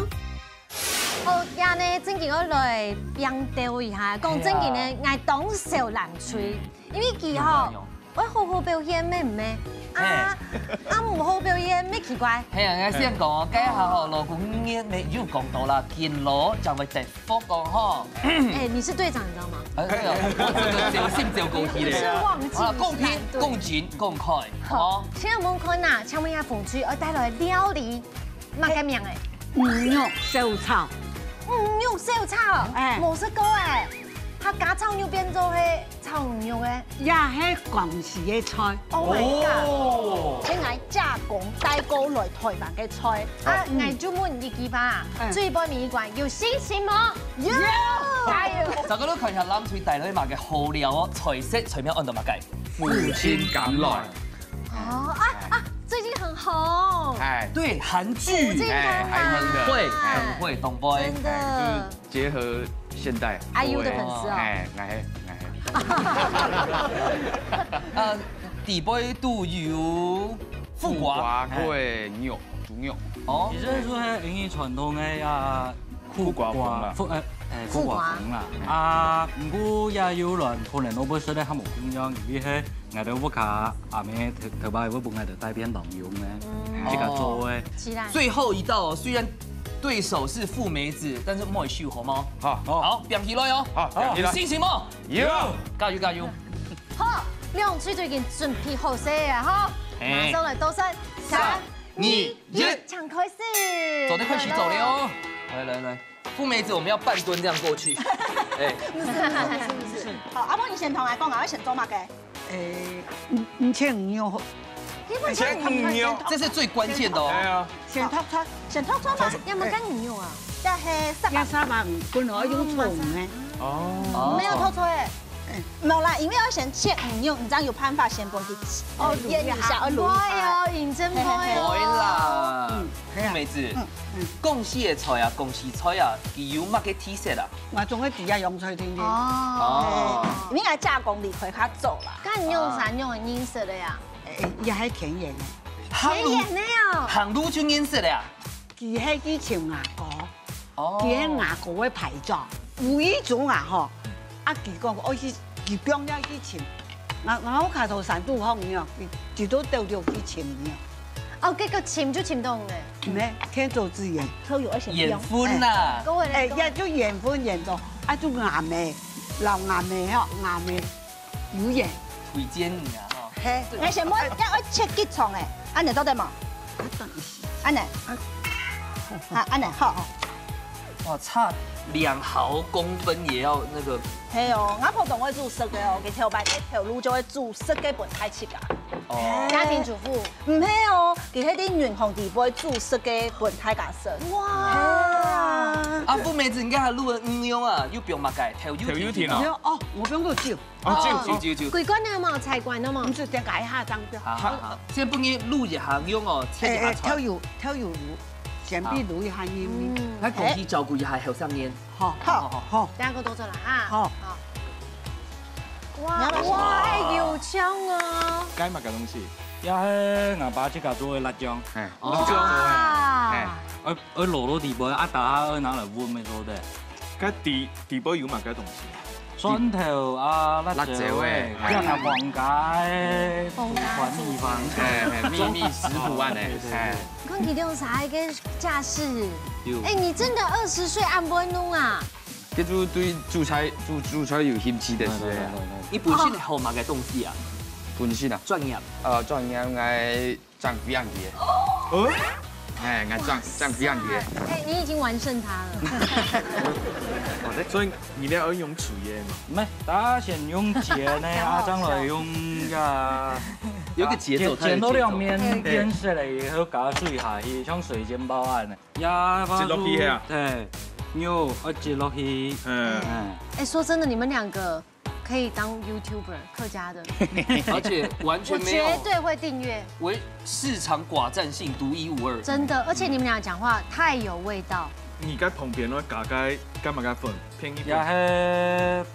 好，這呢，正經愛來拚鬥一下。講正經呢，係啊。𠊎當愁藍隊，因為佢吼， 愛好好表現，咩毋咩？啊，嘿。啊，毋好表現，咩奇怪。係啊，𠊎先講哦，該下吼，老公你也有講到啦，勤勞正會得福哦，吼。哎，你是隊長，你知道嗎？哎，對哦，我這個小心照顧佢咧。是忘記啊，公平、你是藍隊。公正、公開，好，哦。請問看啊，請問一下，紅隊愛帶來料理，麼个名誒？魚肉小炒。魚肉小炒，哎。無食過誒，客家炒肉變做係 炒牛肉个。也係廣西个菜。Oh my god！哦。先來加工代購來台灣个菜，啊，嗯。𠊎就問一句話啊，嗯。最尾一關有信心無？有！加油！大家都看一下藍隊帶來麼个好料哦，菜色菜名安到麼个？父親甘來。哦，啊，啊，最近很紅。哎。對，韓劇。父親甘來。哎，韓劇的。很會，很會，懂不？真的。哎，就是 結合現代。I U的粉絲哦。哎，𠊎係，𠊎係。呃，底背肚有苦瓜。苦瓜，哎。過牛，豬肉。哦。其實係因為傳統个啊，苦瓜風啦。苦，呃，哎，苦瓜風啦。苦瓜。啊，毋過也有人可能都毋識得，還無共樣，因為係 𠊎兜屋下阿姆頭，頭擺會分𠊎兜帶便當用个，嗯。自家做个。哦。起來。最後一道哦，雖然對手是富美子，但是莫羞好嗎？好。好，拚起來哦。好，拚起來。有信心嗎？有。加油，加油。好，兩隊都已經準備好勢啊，吼。嘿。馬上來倒算，三、三、二、二、一，一。請開始。做得開始做了哦。來，來，來。 富美子，我們要半蹲這樣過去。哎。不是，不是，不是，不是。好，阿婆，你先同𠊎講啊，愛先做麼个？誒，你，你切魚肉好。你不切魚肉。這是最關鍵的哦。哎呀。先擇菜，先擇菜嘛。要麼个魚肉啊？這係沙拉。這沙拉本來愛用炒个。哦。沒有擇菜。 無啦，因為愛先切魚肉，你正有辦法先分佢哦，醃一下，愛滷一下。哎喲，認真拍哦。嘿，嘿，嘿。會啦。嗯，係啊。富美子，嗯，嗯。廣西个菜啊，廣西菜啊，佢有麼个特色啊？𠊎總係知啊，用菜定定。哦。哦。嘿，因為𠊎家公離開較早啦。該你用啥，你用个認識个呀？誒，也係天然个。田園个哦。行路就認識了呀？ 佢係去尋阿哥，哦。佢係阿哥个排長，無意中啊吼，啊佢講愛去，佢講要去尋，𠊎，𠊎屋下頭山肚項呢，佢，佢都兜兜去尋呢。哦，結果尋就尋到呢。毋係，天助自然。都有一些緣分啦。哎，也就緣分緣到，啊就阿妹，老阿妹吼，阿妹 有緣。推薦你啊，吼。嘿，𠊎先問，要愛切幾長誒？恁樣做得無？恁樣。啊，恁樣，好，好。哇，差兩毫公分也要那個。係哦，𠊎婆當會煮食个哦，佢頭擺个頭路就會煮食个分大自家。哦。家庭主婦。毋係哦，佢係在銀行底背煮食个分大家食。哇。係啊。啊，富美子，你看佢滷个魚肉啊，有放麼个？豆油丁啊。豆油丁啊。有哦，𠊎放到少。 哦，酒，酒，酒，酒。歸罐个嘛，菜罐个嘛。毋係，點解一下這樣子？好，好，好。先分你滷一下，用哦，切一下菜。哎，哎，豆油，豆油，先俾滷一下，因為嗯。該公司照顧一下後生人。好，好，好。等下過多做了哈。好。好。哇，你要不要哇，哎，有香哦。該麼个東西？也係𠊎爸自家做个辣醬。哎，哦。辣醬做个。哎。愛，愛落到底背，啊，等下愛拿來煨，沒錯的。該底，底背有麼个東西？ 蒜頭啊，辣椒誒，辣椒誒，哎。這下黃家誒，黃家煮飯米飯。哎，哎，祕，祕食譜恁樣，對，對，對。哎。你看佢兩儕个架勢。有。哎，你真的二十歲恁會弄啊？這就對煮菜，煮，煮菜有興趣的是。來，來，來，來，來。你本身學麼个東西啊？本身啊？專業。呃，專業𠊎 正幾樣个。哦？哎，𠊎正正這樣子。哎，你已經完勝他了。所以你要用煮的嘛？毋係，大家先用煎个，啊，正來用个。有個節奏，煎到兩面變色了以後，加水下去，像水煎包恁樣。呀，擠落去係啊？對，肉愛擠落去。嗯。嗯。哎，說真的，你們兩個可以當YouTuber，客家的。而且完全沒有，我絕對會訂閱。為市場寡占性獨一無二。真的，而且你們倆講話太有味道。你該旁邊咯，加該幹嘛該粉，便宜粉。也係，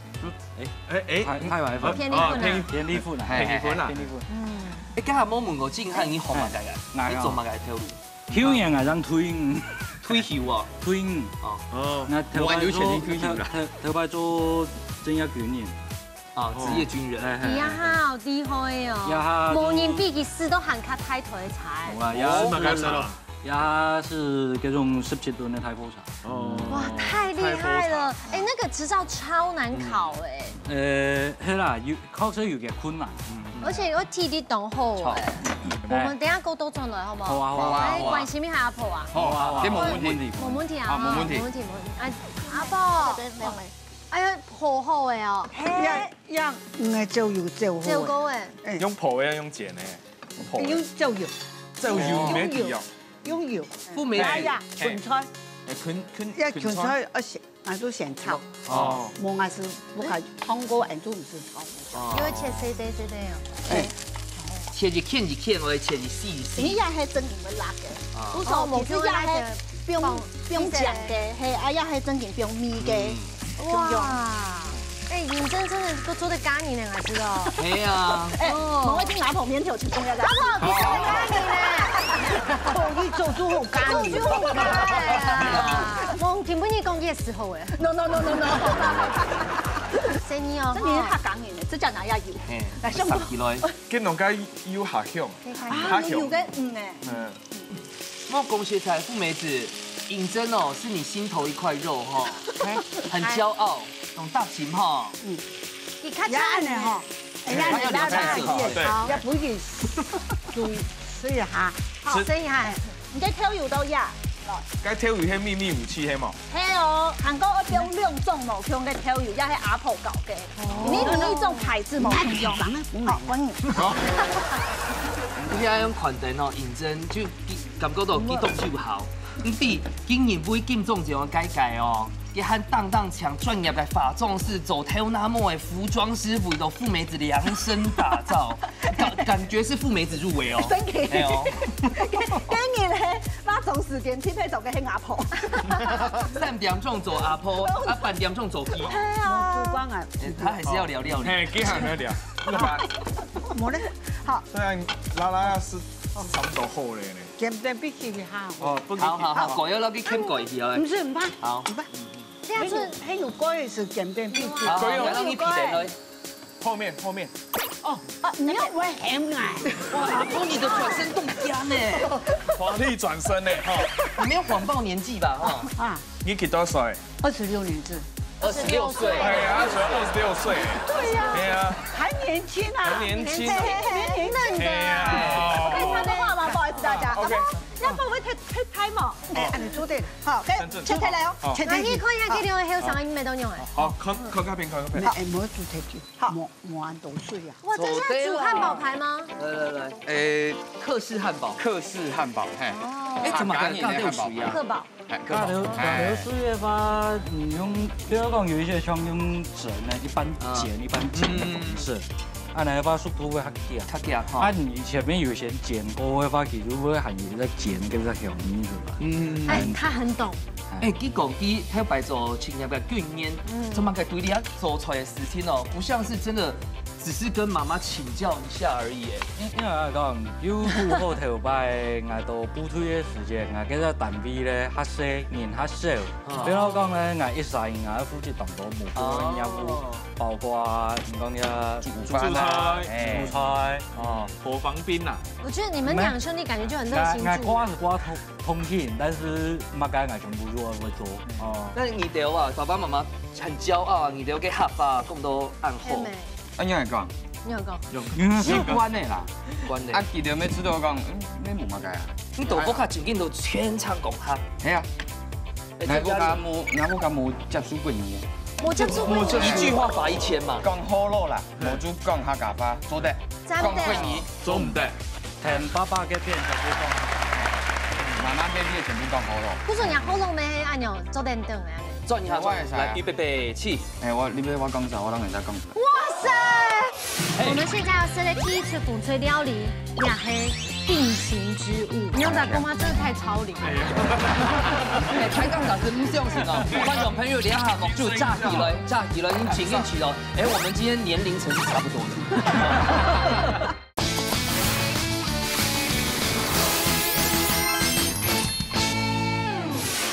哎，哎，哎，太，太白粉。便宜粉啊。哦，便宜，便宜粉啊。便宜粉啊。便宜粉。嗯。哎，剛才無問過，靜漢，你學麼个啊？哎，你做麼个頭路？ 去年𠊎正退伍。退休啊？退伍。哦。哦，那頭擺做，無有錢你退休啦。頭，頭，頭擺做職業軍人。啊，職業軍人。哎，哎，哎。你呀哈，好厲害哦！呀哈，無人比佢食到還較大台菜。無啦，呀，哦，是麼个菜？呀哈是該種十七噸个大貨車。哦。哇，太厲害了！大貨車。哎，那個執照超難考哎。呃，係啦，有，考試有點困難。嗯。 而且又體力當好哎。好。我們等一下過多轉來好不好？好啊，好啊，來，好啊。關心一下阿婆啊。好啊，好啊，這無問題。無問題啊，好，無問題。無問題，無問題。哎，阿婆，哎呀，好好哎哦。呀，呀，嗯，就有就好。就夠哎。哎。用烰个，用煎个？烰个。用就有。就有，用有。沒底哦。用有。富美子。哎呀，哎。芹菜。哎，芹，芹，呀，芹菜。芹菜，而且 𠊎都先炒。哦。無，𠊎係，𠊎看過，𠊎都毋識炒。哦。因為切細細細細哦。哎。切一片一片，或者切一絲一絲。你也係正經个辣个。啊。不是，哦，其實也係放，放醬个，係，啊，也係正經放味个。嗯。哇。哎，認真真的都做得加你呢，𠊎知道。係啊。哎，哦。莫聽阿婆面頭就重要个。阿婆，你做得加你呢。可以做出好加你。做出好加你啊。我今晡日講yes好哎。 No no no no no。生意哦。這你係客家人呢，這隻哪樣有？嘿，來，上上起來。跟農家有下鄉，啊，下鄉。有个，嗯，哎。嗯。我講實在，富美子，認真哦，是你心頭一塊肉哈，嘿，很驕傲，懂大型哈。嗯。你看也恁樣哈，哎呀，他要聊菜色，你也，對。也不一定注意，所以哈，好，所以哈，你个豆油都壓。 該豆油係秘密武器係無？係哦，還過愛用兩種無共个豆油，也係阿婆教个。哦。你每一種牌子無共樣。好，歡迎。好。你愛用款等哦，認真就感覺到幾多就好。你比今年會金鐘獎个該屆哦，佢還當當強專業个化妝師，做頭那毛个服裝師傅，都富美子量身打造。 感，感覺是富美子入圍哦。真的。哎喲。今年咧，化妝時間特別早个係阿婆。三點鐘做阿婆，啊，半點鐘做雞。哎呀。主管啊。哎，他還是要聊料理。嘿，繼續聊聊。那個吧。無咧。好。雖然拉拉是，是差不多好咧呢。減點必須的哈。哦，不可以。好好好，過要落去欠過一條。毋係，毋怕。好。毋怕。這樣子。還有過一次減點必須。好，好，要讓你皮蛋了。 後面，後面。哦，啊，你又毋會喊𠊎。哇，阿婆你的轉身動家呢。華麗轉身呢，哈。你沒有謊報年紀吧，哈？啊，你幾多歲？二十六年次。二十六歲。哎呀，二十六歲。對呀。對呀。還年輕啊。還年輕。年輕，年輕。嫩的。哎呀。可以插个話嗎？不好意思，大家。OK。要不我會太，太拍嘛。哎，啊，你坐對了。好，可以，切開來哦。好。切開。來，你看一下，這兩個還有啥个沒得用哎。好，看，看這片，看這片。哎，無主題曲。 好。滿，滿都水啊。哇，這是煮漢堡排嗎？來來來，誒，客式漢堡。客式漢堡，嘿。哦。誒，怎麼搞到水啊？客堡。嘿，客堡。加流，加流水的話，你用，比如講有一些像用蒸的，一半煎一半蒸的方式，啊，那个話速度會較快。較快哈。啊，你前面有先煎過的話，其實會還有在煎跟在調味是吧？嗯。哎，他很懂。哎，佢講佢頭擺做職業个軍人，嗯。怎麼个對你啊做菜的 事情哦，不像是真的只是跟媽媽請教一下而已耶。因，因為𠊎講，有古好頭擺，𠊎到部隊个時節，𠊎該個單位咧，較細，人較少。啊。比如講咧，𠊎一儕人，𠊎愛負責當多無共个任務，哦。包括你講个煮飯啊，煮菜。哎。煮菜。哦，伙房兵啊。我覺得你們兩兄弟感覺就很熱心助人。𠊎，𠊎掛是掛通，通勤，但是麼个𠊎全部都會做。哦。那你兜啊，爸爸媽媽很驕傲啊，你兜个客話講到恁好。係咩？ 恁樣來講，你有講。有，有關的啦。關的。啊，佢兜每次都講，嗯，你無麼个啊？你到屋下正經都全程講客。係啊，哎，𠊎屋下無，𠊎屋下無接受過你个。無接受過你。一句話罰一千嘛。講好了啦，無就講客家話，做得。真的。講過你。做毋得。聽爸爸个片就係講。媽媽个片全部講好了。故所你好了咩？恁樣做得等啊？做你好，我也是啊。來，預備，起。哎，我，你別我講啥，我當然在講啥。哇塞！ 我們現在要試的第一次紅隊料理，也係定情之物。你用在公媽真的太超齡了。哎，抬槓桿是不相信哦。觀眾朋友，你好，就炸起來，炸起來，你緊緊起來。哎，我們今天年齡層是差不多的。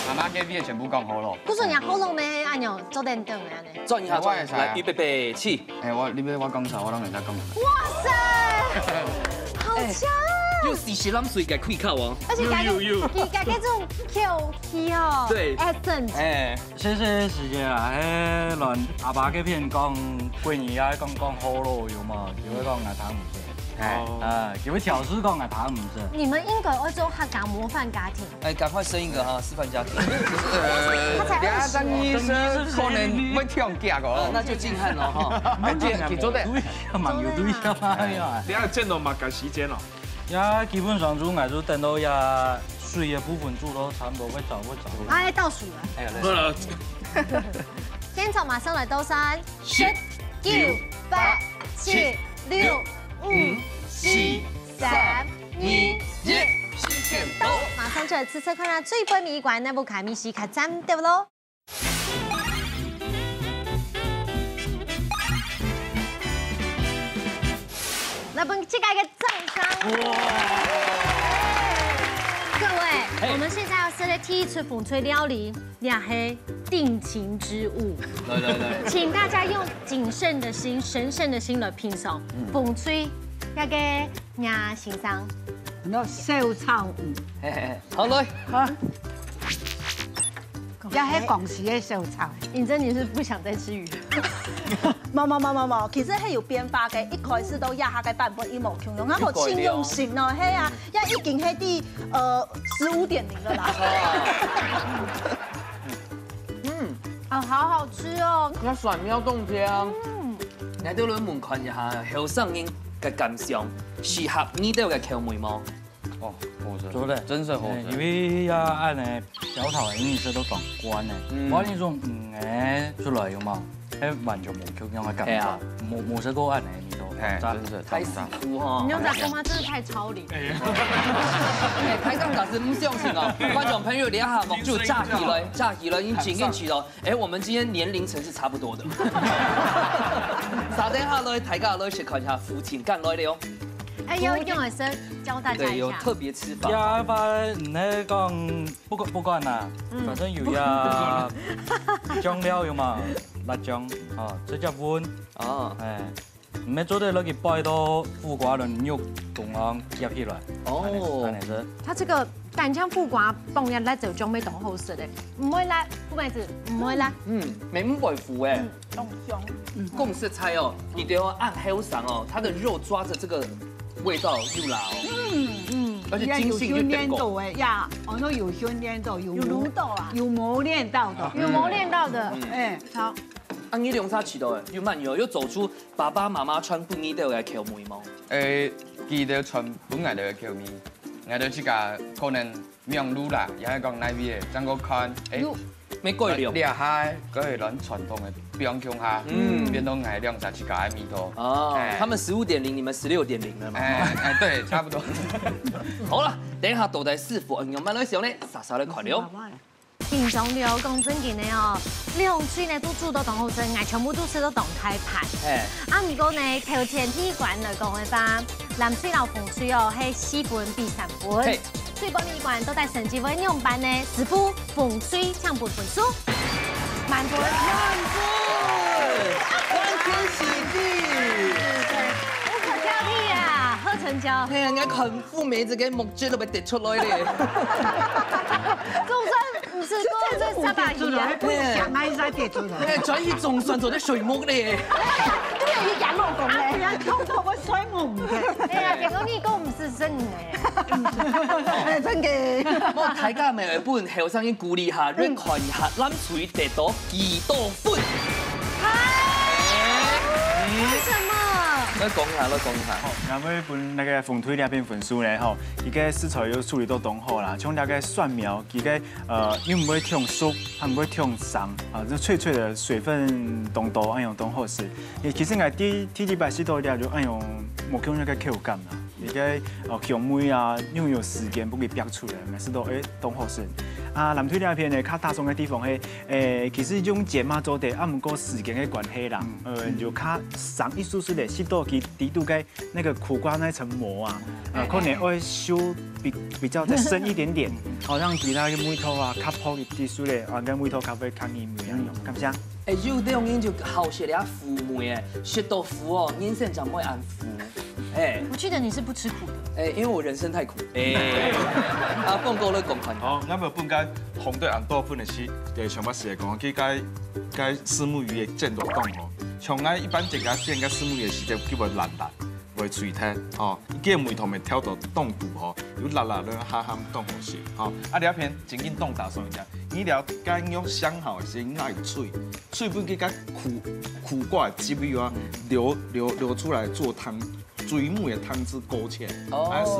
媽媽个片全部講好了。故所你好了咩？恁樣做得等啊？做你好，我也是啊。來，預備，起。 哎，我，你別我講啥，我當然在講啥。哇塞，好強！哎，有四十零歲个氣口哦。而且感覺，有，有，有。佢感覺這種口氣哦，對。Accent。哎。謝謝時間啊，哎，亂阿爸个片講，過年啊，講，講好了，有無？就會講𠊎聽毋識。哎。哦。啊，就會挑事講𠊎聽毋識。你們應該會做客家模範家庭。 哎，趕快生一個哈，示範家庭。呃，他才二十。等下生可能會跳腳哦。呃，那就敬漢了哈。哎，這樣可以做得。對呀，蠻有對象啊，哎呀。你要見到麼个時間哦？呀，基本上就𠊎就等到呀，水个部分煮到差不多會炒，會炒。哎，倒數了。哎，來。呃，現場馬上來倒算，十、九、八、七、六、五、四、三、二、一，時間到。馬上就來試試看啊，最尾一關，哪部卡米西卡站對不咯？來，分自家一個掌聲。哇！各位，嘿。我們現在要試的第一次紅隊料理， 這係定情之物。來，來，來。請大家用謹慎的心、神聖的心來品嚐。嗯。紅隊，這個若先生。那小炒魚。嘿，嘿，嘿。好，來。哈。這係廣西个小炒。尹真，你是不想再吃魚？無，無，無，無，無，其實係有變化个，一開始到這下个版本一模共樣，啊，無盡用心哦，係啊，這已經係第，呃，十五點零了啦。 嗯。哦，好好吃哦。那蒜苗凍香。嗯。來，到來問看一下，後生人个感想，適合你兜个口味無？哦，好食，做得。真是好食。哎，因為呀，恁呢，小炒个意思都當慣呢。嗯。我跟你說，嗯，哎，出來有無？ 哎，完全無共樣个感覺，係啊。無，無食過恁呢味道，嘿，讚。真是太辛苦吼。你用在公媽真的太超齡。哎，抬槓桿是毋相信哦。觀眾朋友，你好，目珠眨起來，眨起來，你緊緊起來。哎，我們今天年齡層是差不多的。稍等下來，大家來先看一下父親講來了哦。哎，有，有老師教大家一下。對，有特別吃法。呀，反正你那講 不管，不管啦，嗯。反正有呀，醬料有嘛，辣醬，哦，直接搵，哦。哎，毋係做得落去擺到苦瓜輪肉中央夾起來，哦。恁呢，恁呢係。它這個單淨苦瓜放入辣椒醬，乜當好食个，毋會辣，不管係毋會辣。嗯，乜毋會苦誒。嗯，當香。嗯。講實在哦，你兜恁後生哦，它的肉抓著這個味道又老。嗯。嗯。 而且筋性又得夠。有訓練到誒呀，哦，那有訓練到，有磨，有滷到啊。有磨練到的。有磨練到的。嗯。哎，好。啊，你兩儕試著誒，又慢又，又做出爸爸媽媽傳分你兜个口味無？誒，佢兜傳分𠊎兜个口味，𠊎兜自家可能網路啦，也係講哪位誒，正過看，誒，有。 乜改良。這下，佢係摎傳統个放共下，嗯。變到𠊎兩儕自家个味道。哦，哎。他們十五點零，你們十六點零了嘛。哎，哎，對，差不多。好了，等一下到底師傅用麼个來想呢？煞煞來看了。緊張了，講正經个哦，兩隊呢都煮到當好食，𠊎全部都食到當大盤。哎。啊，毋過呢，頭前第一關來講个話，藍隊摎紅隊哦，係四分比三分。嘿。 最尾一關到底成績會仰般呢？師傅，紅隊請分分數。滿分。滿分！歡天喜地！無可挑剔啊，好成績。哎呀，你看看，妹子个目汁都會滴出來咧。總算毋使這真是無跌出來，不想愛再跌出來。哎，轉去總算做得睡目咧。對，你講老公咧。哎呀，通通會睡目个。哎呀，結果你講毋係真个。哎，真个。無，大家乜愛分後生人鼓勵下，來看一下藍隊得到幾多分。為什麼？來講一下，來講一下。好，𠊎會分該個紅隊這片分數呢，吼，佢个食材有處理到當好啦，像該個蒜苗，佢个 呃，又毋會忒熟，也毋會忒生，啊，就脆脆个，水分當多，恁樣當好食。其實𠊎第第一擺食到這就恁樣無共樣个口感啦，佢个呃香味啊，又有時間分佢逼出來，𠊎食到誒當好食。啊，藍隊這片呢，較打爽个地方係，誒，其實用煎嘛做得，啊，毋過時間个關係啦，呃，就較生一絲絲个，食到佢底肚个 那個苦瓜那層膜啊，呃，可能會修比比較再深一點點，好讓其他个味道啊，較薄一點出來啊，跟味道較會較入味啊，感謝。哎，有這種人就好食了苦味哎，食到苦哦，人生就毋會恁苦。哎，我記得你是不吃苦的。哎，因為我人生太苦。哎，啊，鳳哥咧講看。好，那麼本該紅隊恁多分的是，對，想法是講，佢該該虱目魚个煎到當好，像𠊎一般自家煎个虱目魚个時節，基本爛爛。 會脆甜，吼，佢个味道乜調到當度吼，有辣辣个，哈哈，當好食，吼。啊，這片正經當打爽一下，你了解肉香好是愛脆，脆分佢个苦苦瓜个滋味啊，流流流出來做湯，水母个湯汁勾芡，哦還是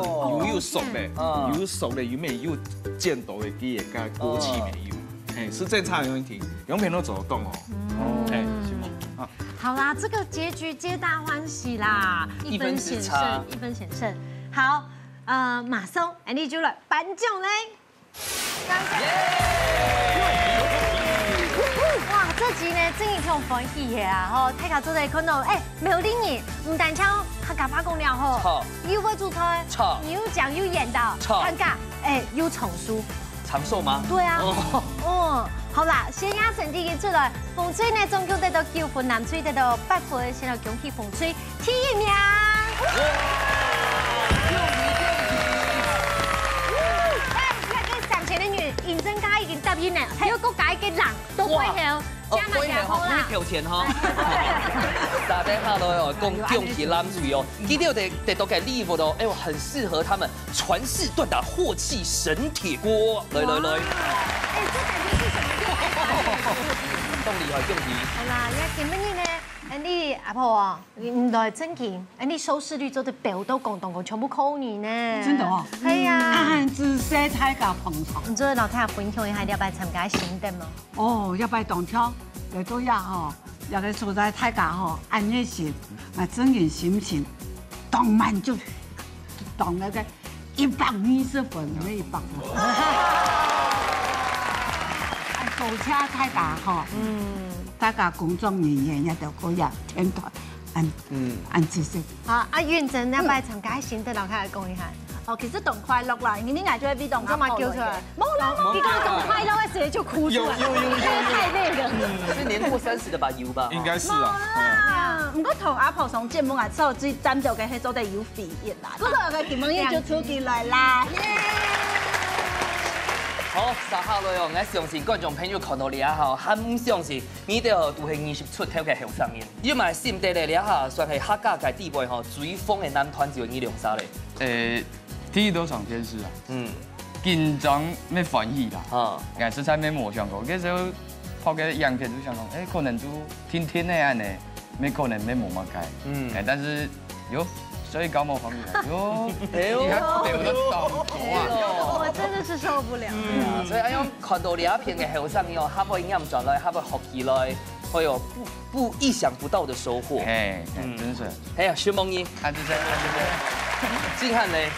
有有熟个，嗯有熟个，有沒有煎到个，佢个勾芡沒有，嘿，是正常的問題，兩片都做得動哦。哎，是嗎？啊，好啦，這個結局皆大歡喜啦，一分之差一分險勝，一分險勝。好，呃，馬上，Andy就來頒獎嘞。哇，這集呢，真的挺歡喜的啊！吼，大家做得看到，哎，苗栗人毋單淨客家話講了吼，好又會煮菜，好又講又演的，好看家，哎，又成熟。長壽嗎？對啊，哦嗯，好啦，先壓成績一出來，紅隊呢總共得到九分，藍隊得到八分，先來恭喜紅隊第一名。但那個上前的女認真家已經答應了，還有個改一個人都會吼，加碼加好啦你。投錢哈。大家好了哦，恭恭喜藍隊哦，今天有得得到个禮物哦，哎呦，很適合他們傳世斷打鑊氣神鐵鍋，來來來，哎，這感覺是什麼？動力哈，動力。好啦，也今晡日呢，Andy阿婆哦，你來正經，Andy收視率做得飆到廣東歌，全部靠你呢。真的哦係啊。恁仔細大家捧場。你做得摎大家分享一下，你這擺參加的心得嗎？哦，這擺當暢，來到這吼，這個所在大家吼，恁熱情，啊，真个心情當滿足，當那個一百二十分，毋係一百分。啊，多謝大家吼，嗯，大家工作人員也都過來天團，恁，嗯，恁仔細。好，啊，運珍，你這擺參加的心得，摎大家講一下。哦，其實當快樂啦，因為你愛就會比當你幹嘛叫出來？無啦，無啦。你講當快樂的時候就哭出來，有有有有有太累了。是年過三十的吧，有吧？應該是啊。啊，毋過同阿婆上節目啊，之後最擔憂个係做得有肥印啦。不過个今晡日就出去來啦。好，接下來哦，𠊎相信觀眾朋友看到這下吼，還毋相信，你兜都係二十出頭个後生人。有麼个心得咧？這下算係客家界底背吼最紅个男團就你兩儕咧。誒，第一都上電視啊，嗯，緊張乜歡喜啦。啊，𠊎實在乜無想過，該時候拍个影片就想講，誒，可能就定定个恁呢，乜可能乜無麼个。嗯誒，但是有，所以搞無方面啦，有，哎呦你看流的爽多啊！我真的是受不了。對啊，所以哎喲，看到這片个後生人哦，還會念轉來，還會學起來，會有不不意想不到的收穫。誒，嗯真是，哎呀，承蒙你，看這些，看這些。震撼嘞。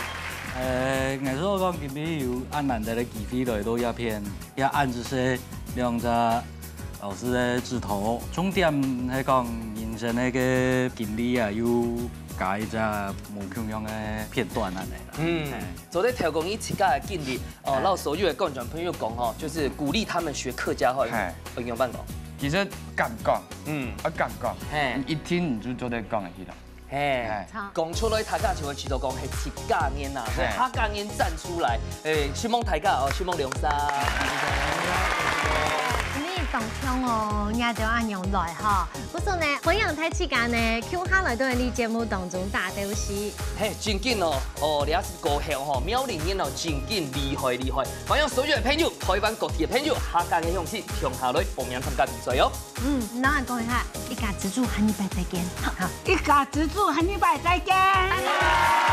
呃，𠊎係講今晡日有恁難得个機會來到這片，也恁仔細兩隻老師个指導。重點係講人生个經歷啊，又加一隻無共樣个片段恁呢啦。嗯，做得透過你自家个經歷，哦，哎摎所有个觀眾朋友講吼，就是鼓勵他們學客家話，哎用仰般講？其實敢講，嗯，啊敢講，嘿你一聽你就做得講得起來。嘿，講出來大家就會知道講係自家人啊，所以客家人站出來，誒，希望大家哦，希望兩儕。你當強哦，你都恁樣來哈。不錯呢，歡迎大自家呢，共下來到你節目當中打鬥敘。嘿，正經哦，哦，這下過後吼，苗栗人哦，正經厲害厲害。歡迎所有的朋友，台灣各地的朋友，客家的鄉親，共下來報名參加比賽哦。 嗯，那我講一下，一家之煮下禮拜再見。好，一家之煮下禮拜再見。